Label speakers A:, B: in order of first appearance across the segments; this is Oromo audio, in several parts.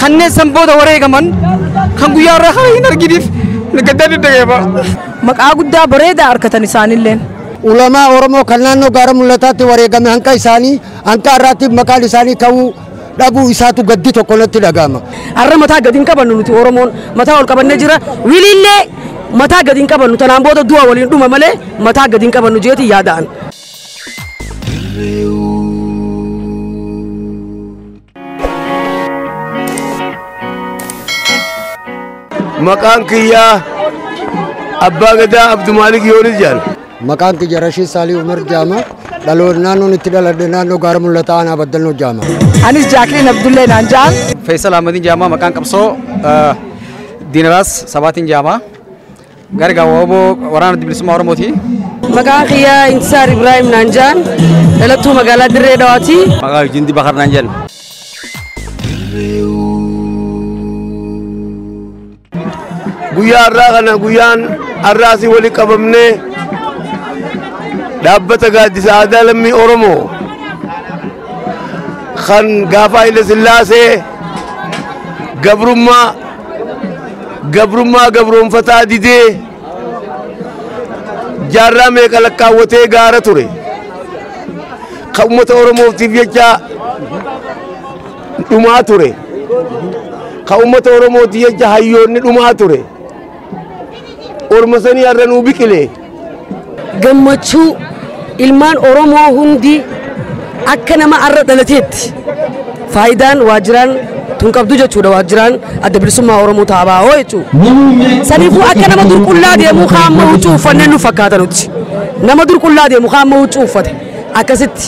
A: Kanneen san booda wareegaman kan guyyaa irraa kana hin arginiif gaddaan dhaga'ama.
B: Maqaa guddaa bareedaa argatan isaanilleen.
C: Ulamaa Oromoo kan naannoo gaara mul'ataatti wareegame hanqa isaanii hanqa irraatti maqaan isaanii ka'uu dhabuu isaatu gaddi tokko natti dhaga'ama.
B: Har'a mataa gadi hin qabannu nuti Oromoon mataa ol qabannee jira. Wiliillee mataa gadi hin qabannu tanaan booda du'a waliin dhuma malee mataa gadi hin qabannu jeeti yaada'an.
D: Maqaan kiyyaa Abbaa Gadaa Abdumaalik Yoonis jedhama.
C: Maqaan kiyya Rashiid Saalii Umar jedhama. Dhaloonni naannoon itti dhaladhe naannoo gaara mul'ataa aanaa Baddalnoo jedhama.
B: Anis Jaakliin Abdullee naan jedhan.
A: Faisal Ahmadiin jedhama. Maqaan qabsoo Diinaraas Sabaatiin jedhama. Gara gaawwaboo waraana bilisummaa Oromooti.
B: Maqaan kiyya Intisaar Ibrahim naan jedhan. Dhalattuu magaalaa Dirree Dawaati.
E: Maqaan Jindi Bakar naan jedhan.
D: Guyyaa har'aa kana guyyaan har'aasii walitti qabamnee dhaabbata gaaddisa aadaa lammii Oromoo kan gaafa Haile Sillaasee gabrummaa gabrummaa gabroonfataa didee jaarraa meeqa lakkaawwatee gaara ture kan uummata Oromootiif jecha dhumaa ture kan uummata Oromootiif jecha hayyoonni dhumaa ture orma sanii har'a nuu biqile.
B: Gammachuu ilmaan Oromoo hundi akka nama har'a dhalateetti faayidaan waajjiraan tun qabdu jechuudha waajjiraan adda bilisummaa Oromoo taabaa jechuudha. Saniifuu akka nama dur qullaa deemuu qaama huccuu uffannee nu fakkaata nuti. Nama dur qullaa deemu qaama huccuu uffate akkasitti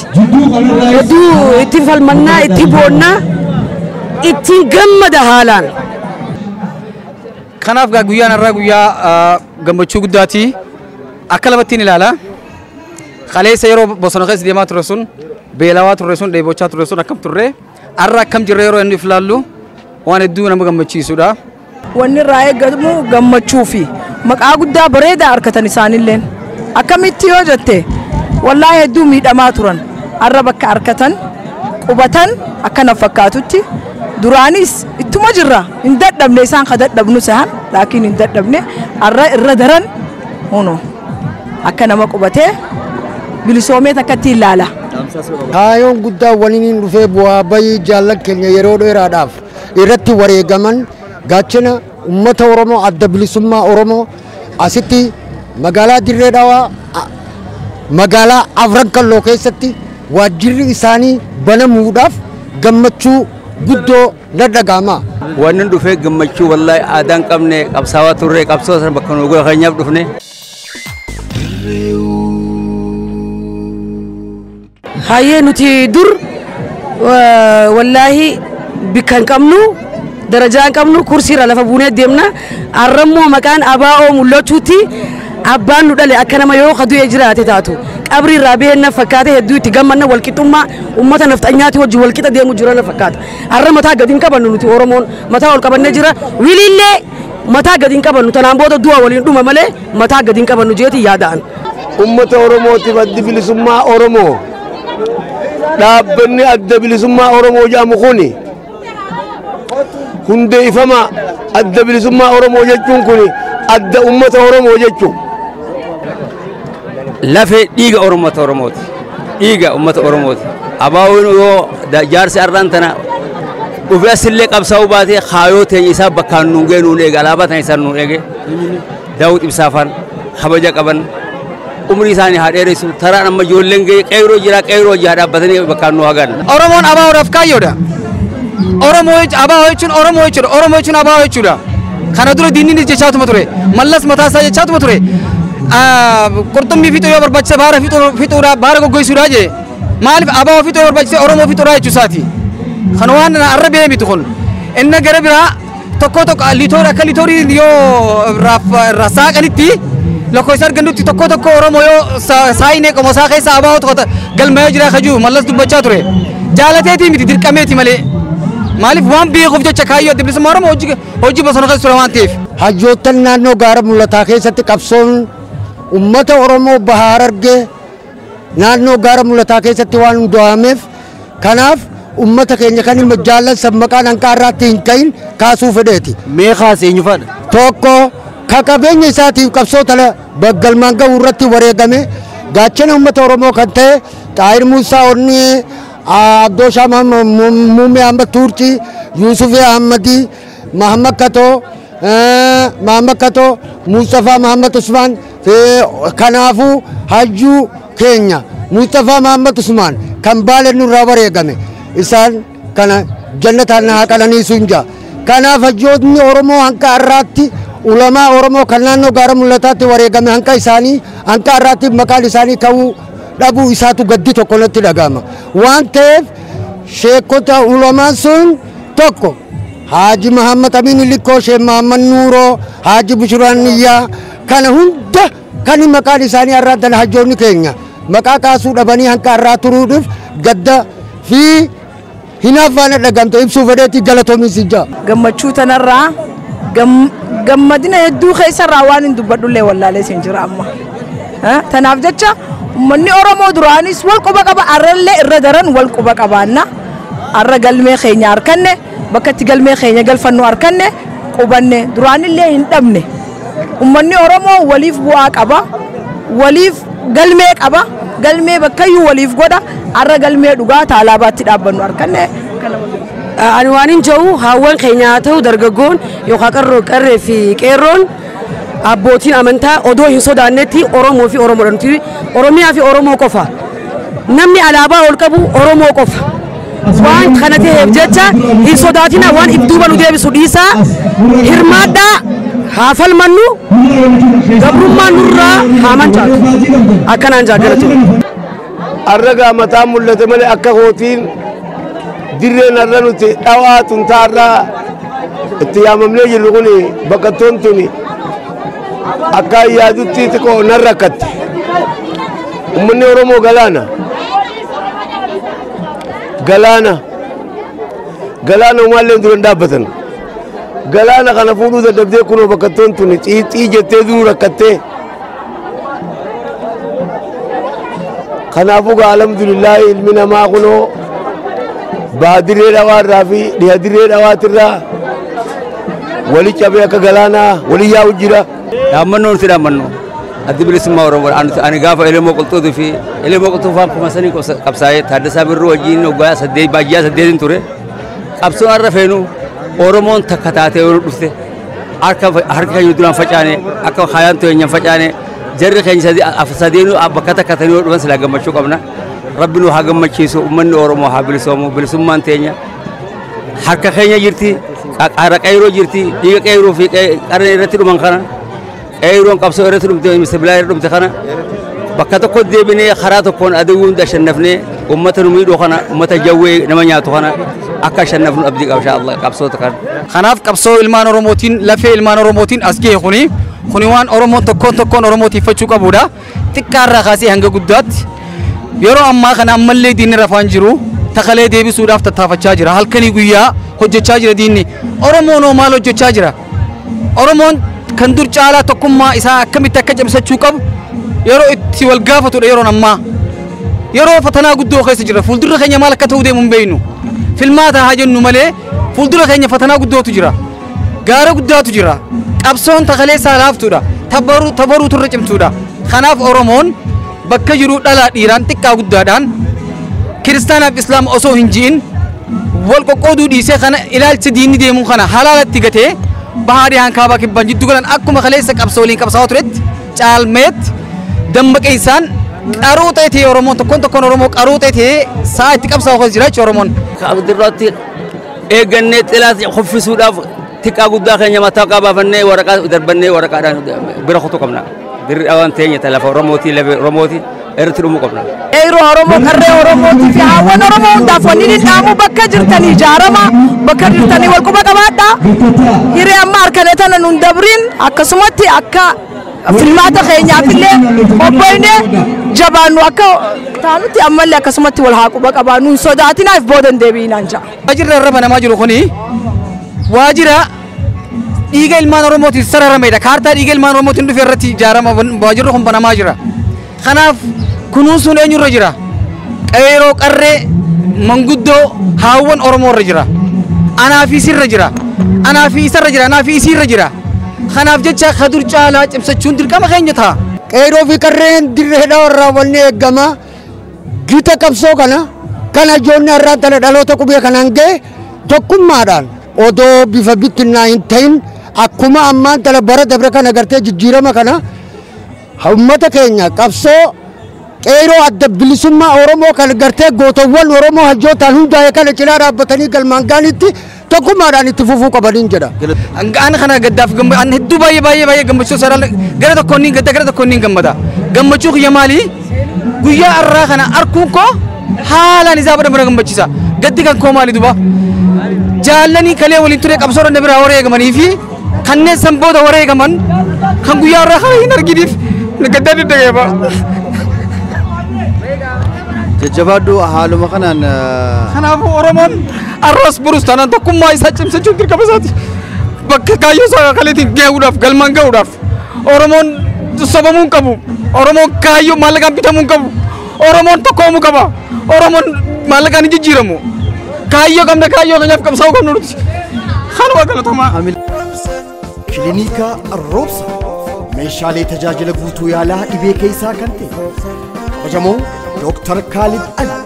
B: hedduu ittiin falmannaa ittiin boonnaa ittiin gammada haalaan.
A: Kanaaf guyyaan har'aa guyyaa gammachuu guddaati. Akka lamattiin ilaala. Kaleessa yeroo bosona keessa deemaa turre sun beelawaa turre sun dheebochaa turre sun akkam turre har'a akkam jirre yeroo inni ilaallu waan hedduu nama gammachiisudha.
B: Wanni irraa eegamu gammachuu fi maqaa guddaa bareedaa argatan isaanilleen. Akkamitti yoo jette wallaahi hedduu miidhamaa turan har'a bakka argatan qubatan akkana fakkaatutti duraanis ittuma jirra hin dadhabne isaan ka dadhabnu sahan laakiin hin dadhabne har'a irra daran hono akka nama qubatee bilisoomee takkatti ilaala.
C: Kaayoon guddaa waliin dhufee bu'aa bayii jaallan keenya yeroo dheeraadhaaf irratti wareegaman gaachana uummata Oromoo adda bilisummaa Oromoo asitti magaalaa Dirree Dhawaa magaalaa Afran Kalloo keessatti waajjirri isaanii banamuudhaaf gammachuu guddoo na dhaga'ama.
E: Wanni dhufee gammachuu wallaahi aadaan qabne qabsaawaa turre qabsoo sana bakka nu gola keenyaaf dhufne.
B: Hayyee nuti dur wallaahi bikka hin qabnu darajaa hin qabnu kursiirra lafa buunee deemna har'ammoo maqaan ABO mul'achuutti abbaan nu dhale akka nama yoo kadu'ee jiraate taatu qabri irraa bahee na fakkaate hedduu itti gammanna walqixxummaa uummata nafxanyaati wajjin walqixa deemu jira na fakkaata. Har'a mataa gadi hin qabannu nuti Oromoon mataa ol qabannee jira. Wiliillee mataa gadi hin qabannu tanaan booda du'a waliin dhuma malee mataa gadi hin qabannu jeeti yaada'an.
D: Uummata Oromootiif addi bilisummaa Oromoo dhaabbanni adda bilisummaa Oromoo jedhamu kuni hundeeffama adda bilisummaa Oromoo jechuun kuni adda uummata Oromoo jechuudha.
E: Lafee dhiiga uummata Oromooti. Dhiiga uummata Oromooti. Abaawoon yoo jaarsi har'aan tana dhufee asillee qabsaa'uu baatee kaayoo teenya isaa bakkaan nuun ga'e nuun eege alaabaa tana isaan nuun eege Daawud Ibsaafaan kabaja qaban umrii isaanii haa dheeressu taraan amma ijoolleen ga'e qeerroo jira qeerroo jira dhaabbatanii bakkaan nu hagan.
A: Oromoon abaawoodhaaf kaayyoodha. Oromoo abaawoo jechuun Oromoo jechuudha. Oromoo jechuun abaawoo jechuudha. Kana dura diinni jechaatuma ture. Mallas mataa isaa jechaatuma ture. Qurxummii fixuu yoo barbaachise baara fixuudha baara goggoisuudha jee. Maaliif abaawoo fixuu yoo barbaachise Oromoo fixuudha jechuusaati. Kan waan arra bee miti kun. Inni gara biraa tokko tokko liitoor akka liitoorii yoo irraa saaqanitti lakkoofsa argannutti tokko tokko Oromoo yoo saayinee qomosaa keessa abaawoo tokko galmaa'ee jira kajuu Mallas dubbachaa ture. Jaalateetii miti dirqameeti malee. Maaliif waan beekuuf jecha kaayyoo adda bilisummaa Oromoo hojii bosona keessa ture waan ta'eef.
C: Hayyoottan naannoo gaara mul'ataa keessatti qabsoon uummata Oromoo bahaa Harargee naannoo gaara mul'ataa keessatti waan hundaa'ameef kanaaf Ummata keenya kan ilma jaallan san maqaan hanqa irraatti hin ka'in kaasuu fedheeti.
F: Mee kaase eenyu faadha?
C: Tokko ka qabeenya isaatiif qabsoo tana galmaan gahuu irratti wareegame gaachana uummata Oromoo kan ta'e Xaahir Muusaa Onnee, Abdooshaa Muummee Ahmad Tuurcii, Yuusuf Ahmadii, Mahammad Katoo, Mahammad Katoo, Mustafaa Mahammad Usmaan. Kanaafuu hayyuu keenya Mustafaa Mahammad Usmaan kan Baale nurraa wareegame isaan kana jannataan haa qananiisu hin jaa. Kanaaf hayyootni Oromoo hanqa har'aatti ulamaa Oromoo kan naannoo gaara mul'ataatti wareegame hanqa isaanii hanqa har'aatti maqaan isaanii ka'uu dhabuu isaatu gaddi tokko natti dhaga'ama. Waan ta'eef sheekota ulamaan sun tokko Haaji Mahammad Amin Likkoo, Sheekh Mahammad Nuuroo, Haaji Bushuraan Niyyaa kana hunda kan maqaan isaanii har'aan tana hayyoonni keenya maqaa kaasuu dhabanii hanqa har'aa turuudhaaf gadda fi hinaaffaan dhagamte ibsuu fedheetti galatoomis jaa.
G: Gammachuu tanarraa gammadina hedduu keessarraa waan hin dubbadhullee wallaalee siin jira amma. Tanaaf jecha uummanni Oromoo duraanis wal quba qaba, arrallee irra daran wal quba qabaanna. Arra galmee keenya harkanne, bakka itti galmee keenya galfannu harkanne qubanne duraanillee hin dhabne. Uummanni Oromoo waliif bu'aa qaba, waliif galmee qaba, galmee bakkayyuu waliif godha. Arra galmee dhugaa taalaabaatti dhaabbannu harkanne.
B: Ani waan hin jiru haawwan keenya haa ta'u dargaggoon yookaan qarroo qarree fi qeerroon abbootiin amantaa odoo hin sodaannetti Oromoo fi Oromoodha nuti Oromiyaa fi Oromoo qofa. Namni alaabaa ol qabu Oromoo qofa. Waan kana ta'eef jecha hin sodaatina, waan if duuba nu deebisu dhiisaa, hirmaadhaa, haa falmannu, gabrummaan nurraa haa mancaatu. Akkanaan jaallattu.
D: Arragaa mataa mul'ate malee akka kootiin dirreen har'a nuti dhawaa tuntaarraa itti yaamamnee jirru kun baqattoon tuni akka yaadutti xiqqoo nan rakkatte. Uummanni Oromoo galaana. Galaana. Galaana umaallee dura hin dhaabbatan. Galaana kana fuudhuu dadhabdee kunoo baqattoon tuni xiixii jettee duruu rakkattee. Kanaafuu gaa alhamdulillaahi ilmi namaa kunoo baadirree dhawaarraa fi dhiha dirree dhawaatirraa wali cabee akka galaanaa wali yaa'u jira.
E: Dhaammannoo nuti dhaammannoo addi bilisummaa Oromoo ani gaafa Elemoo Qilxuutii fi Elemoo Qilxuu faan kuma sanii qabsaa'ee Taaddasaa Birruu wajjin waggaa 8 baay'ee 8 ture. Qabsoon har'a feenu Oromoon takka taatee yoo dhufte harka harka keenya duraan facaane akka haayaan teenyaan facaane jarri keenya sadeenuu bakka takka ta'anii yoo dhufan silaa gammachuu qabna. Rabbi nu haa gammachiisu, uummanni Oromoo haa bilisoomu, bilisummaan teenya harka keenya jirti, qara qeyroo jirti, dhiiga qeyroo fi qarreen irratti dhuman kana qeyroon qabsoo irratti dhumte misabilaa irratti dhumte kana bakka tokko deebinee karaa tokkoon aduu hunda shannafnee uummata nu miidhuu kana uummata jawwee nama nyaatu kana akka shannafnu abdii qaba insha Allah qabsoota kana.
A: Kanaaf qabsoo ilmaan Oromootiin lafee ilmaan Oromootiin as gahe kuni waan Oromoon tokkoon tokkoon Oromootiiffachuu qabudha. Xiqqaarraa kaasee hanga guddaatti yeroo ammaa kana ammallee diinni rafaan jiru takalee deebisuudhaaf tattaafachaa jira. Halkanii guyyaa hojjechaa jira diinni. Oromoon hoo maal hojjechaa jira? Oromoon kan dur caalaa tokkummaa isaa akkamitti akka cimsachuu qabu yeroo itti wal gaafatudha yeroon ammaa. Yeroo fatanaa guddoo keessa jira. Fuuldura keenya maal akka ta'u deemu hin beeknu. Filmaata haa jennu malee fuuldura keenya fatanaa guddootu jira. Gaara guddaatu jira. Qabsoon takalee isaa laaftuudha. Tabaruu turre cimtuudha. Kanaaf Oromoon bakka jiru dhalaa dhiiraan xiqqaa guddaadhaan kiristaanaaf islaama osoo hin ji'in wal qoqqooduu dhiisee kana ilaalcha diinni deemuu kana halaalatti gatee bahaa dhihaan kaabaa kibbaan jiddu galan akkuma kaleessa qabsoo waliin qabsaa'aa turetti caalmeetti dammaqeessaan qaruu ta'e ta'e Oromoon tokkoon tokkoon Oromoo qaruu ta'e ta'e sa'a itti qabsaa'u keessa jira jechuudha Oromoon.
E: Dirratti eeggannee xilaas kuffisuudhaaf xiqqaa guddaa keenya mataa qabaafannee waraqaa darbannee waraqaadhaan bira kutuu qabna. Dirri dhawaan teenya lafa Oromootii lafa Oromootii irratti dhumuu qabna.
G: Qeerroo Oromoo, qarree Oromootii fi haawwan Oromoo hundaaf wanni inni dhaamu bakka jirtanii ijaarama, bakka jirtanii wal quba qabaadha. Hiree amma harkane tana nun dabriin akkasumatti akka filmaata keenyaaf illee qophoofne jabaannu akka taanutti ammallee akkasumatti wal haa quba qabaannu hin sodaatinaaf booda hin deebiinaan ja'a.
A: Waajjirri irra banamaa jiru kuni waajjira dhiiga ilmaan Oromootiin sararamedha. Kaartaa dhiiga ilmaan Oromootiin dhufe irratti ijaarama waajjirri kun banamaa jira. Kanaaf kunuunsuun eenyurra jira? Qeerroo qarree Manguddoo haawwan Oromoo irra jira. Anaa fi sirra jira. Anaa fi isarra jira. Anaa fi isiirra jira. Kanaaf jecha kadur caalaa cimsachuun dirqama keenya ta'a.
C: Qeerroo fi qarreen dirree irraa wanni eegama gita qabsoo kana kana ijoollee irraa tana dhaloota qubee kanaan ga'e tokkummaadhaan odoo bifa bittinnaa hin ta'in akkuma ammaan tana bara dabre kana gartee jijjiirama kana uummata keenya qabsoo qeerroo adda bilisummaa Oromoo kan gartee gootawwan Oromoo hajjootaan hundaa'e kana cinaa dhaabbatanii galmaan gaanitti tokkummaadhaan itti fufuu qabaniin jedha.
A: An kana gaddaaf an hedduu baay'ee baay'ee baay'ee gammachuu sarara gara tokkoon niin gadda gara tokkoon niin gammada. Gammachuu kiyya maali? Guyyaa har'aa kana arkuun koo haalaan isaa bada bada gammachiisa. Gaddi kan koo maali duba? Jaallanii kalee waliin ture qabsoo irra biraa wareegamanii fi kanneen san booda wareegaman kan guyyaa har'aa kana hin arginiif gaddaa deddeebi'a.
F: Jajjabaadhu haaluma kanaan.
A: Kanaafuu Oromoon arras burus taanaan tokkummaa isaa cimsachuun dirqama isaati. Bakka kaayyoo isaa kaleetiin gahuudhaaf galmaan gahuudhaaf Oromoon sobamuu hin qabu. Oromoon kaayyoo maallaqaan bitamuu hin qabu. Oromoon tokkoomuu qaba. Oromoon maallaqaan hin jijjiiramu. Kaayyoo qabna kaayyoo keenyaaf qabsaa'uu qabnu nuti. Kanuma galatamaa.
H: Kilinika Roobsa meeshaalee tajaajila guutuu yaalaa dhibee keessaa kan ta'e kabajamoo Dr. Khalid Ali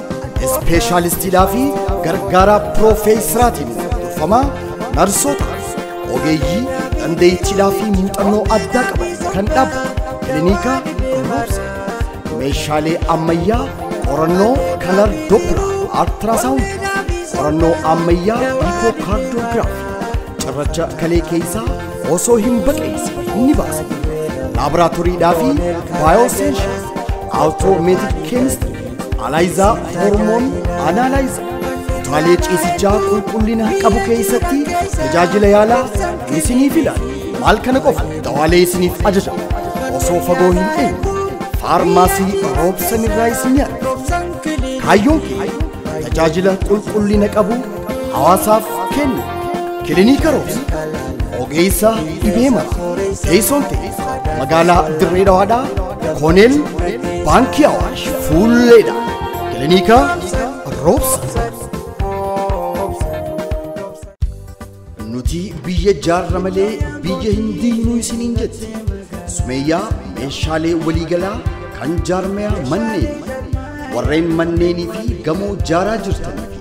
H: ispeeshaalistiidhaa fi gargaaraa piroofeesaraatiin durfamaa narsoota ogeeyyii dandeettiidhaa fi muuxannoo addaa qaban kan dhaabbatu kilinika Roobsa meeshaalee ammayyaa qorannoo kalar doppler ultrasound qorannoo ammayyaa echocardiography cirracha kalee keessaa osoo hin baqeessin ni baasa. Laaboraatooriidhaa fi baayooseenshaal automatic chemistry analyzer hormone analyzer kutaalee ciisichaa qulqullina qabu keessatti tajaajila yaalaa isiniif ilaala. Maal kana qofa dawaalee isiniif ajaja osoo fagoo hin deemne faarmaasii Roobsan irraa isin arga. Kaayyoon kee tajaajila qulqullina qabu hawaasaaf kennu. Kilinika Roobsa ogeessa dhibee mara teessoon ta'e magaalaa Dirree Dhawaadhaa Kooneel Baankii Awaash fuulleedha. Kilinika Roobsa. Nuti biyya jaarra malee biyya hin diinuu isiniin jetti. Sumeeyyaa meeshaalee waliigalaa kan jaarmiyaa manneen warreen manneenii fi gamoo jaaraa jirtanii fi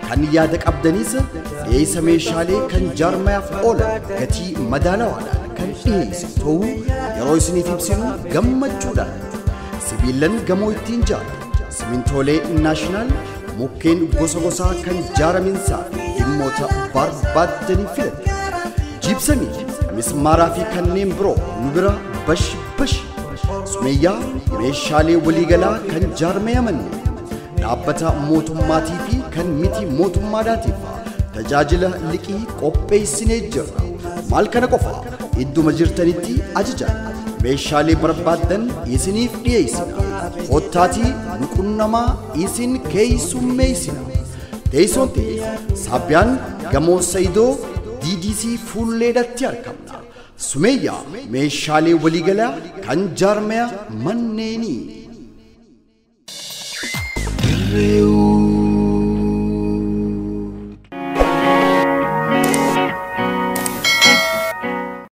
H: kan yaada qabdanis dhiyeessa meeshaalee kan jaarmiyaaf oolan gatii madaalawaadhaan kan dhiyeessu ta'uu yeroo isiniif ibsinu gammachuudhaan sibiilan gamoo ittiin jaaran simintoolee naashinaal mukkeen gosa gosaa kan jaaraminsaa fi dhimmoota barbaaddanii filatu jibsamii mismaaraa fi kanneen biroo nu bira bash bash. Sumeeyyaa meeshaalee waliigalaa kan jaarmiyaa manneen dhaabbata mootummaatii fi kan miti mootummaadhaatiif tajaajila liqii qopheessinee jirra. Maal kana qofa idduma jirtanitti ajaja meeshaalee barbaaddan isiniif dhiyeessina. Kottaatii nu qunnamaa isin keessummeessina. Teessoon ta'e Saabbiyaan gamoo Sayidoo DDC fuulleedhatti argamna. Sumeeyyaa meeshaalee waliigalaa kan jaarmiyaa manneenii.